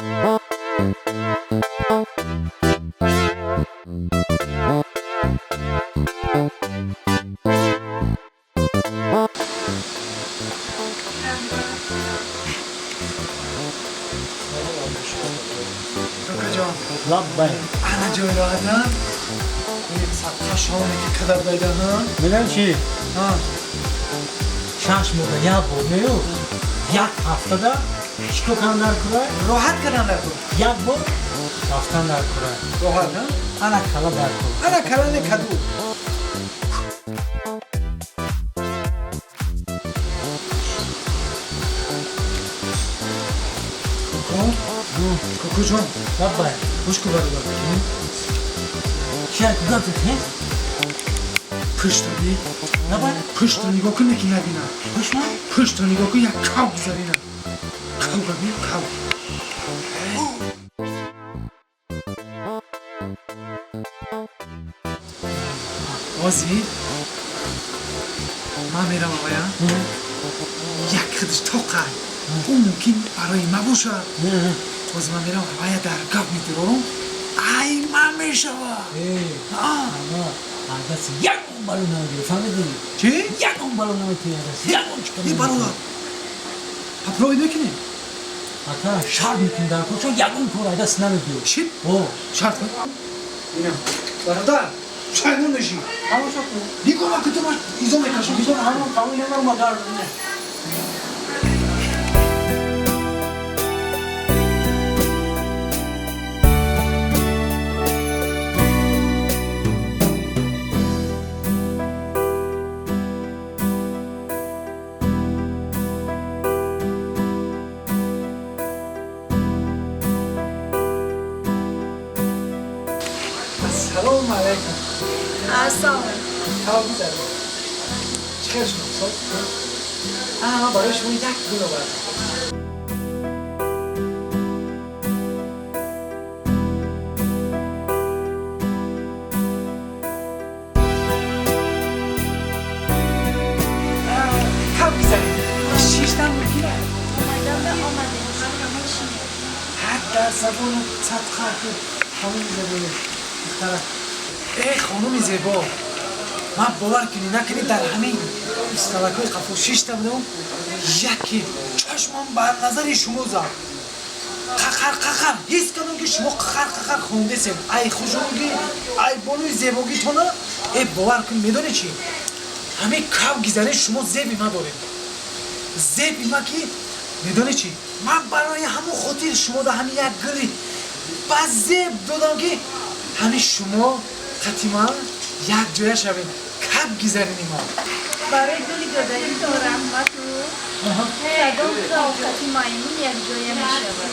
Какаҷон. Лаббай. Ана ҷой роҳатам. Садқа шоме ки қадар дайдаҳам. Медонӣ чӣ? Ҳа. 6 моҳда як бор мею, як ҳафтада чӣ кор кардан дар кура? Роҳат кардан дар кура. Як бор рафтан дар кура. Роҳат, ҳа? Ана кала дар кура. Ана кала не каду. Коко? Кокоҷон. Лаббай. Гӯш кун, бародар. Чӣ гап зад? Пушта би. Лаббай. Пушта нигоҳ кун, неки набина. Пушма? Пушта нигоҳ кун, як кав гузарина. Кавга би, кав. Озир ман меравам ая. Як хидиш тоқай. Ӯ мумкин барои ма бошад. Ҳозир ман меравам ая, дар гап метирорам. Ай ман мешава. Адаси ягон бало намегирӣ, фаҳмидӣ? Чӣ? Ягон бало наметиҳӣ, адаси ягон чӣ. И бародар. Попробуй мекунем. Ака, шарт мекунӣ дар кор, чун ягон кор айдаст намебиёд. Чӣ? О. Шарт кун. Ина. Бародар, шаймон мешӣ. Тамошо кун. Нигоҳ накун, ту ман изо мекашам. Изо ҳамон қавли маро магар. Ассалому алайкум. Ассалом. Салом гузаред. Чӣ хел шумо? Соз? Ана ман барои шумо як гул овардам. Кам бизанед. Шиштан мумкин аст? Омаданда омадем, марҳамат, шинед. Ҳад дар забону садқа ки хонуми зебои духтара. Э, хонуми зебо, ман бовар кунӣ накунӣ, дар ҳамин исталакҳои қафо шишта будам, яке чашмам бар назари шумо зад. Қақар қақар ҳис кардам, ки шумо қақар қақар хондесем. Ай хушругӣ, ай болои зебогитона. Э, бовар кун, медонӣ чӣ? Ҳамин кав гизари шумо зеби ма дорем. Зеби ма ки медонӣ чӣ? Ман барои ҳамон хотир шумо да ҳамин як гули ба зеб додам, ки ҳамин шумо қати ман як ҷоя шавем, каб гизарини мо. Барои гули додагитон раҳмату. Кадом кав қати маймун якҷоя мешавад?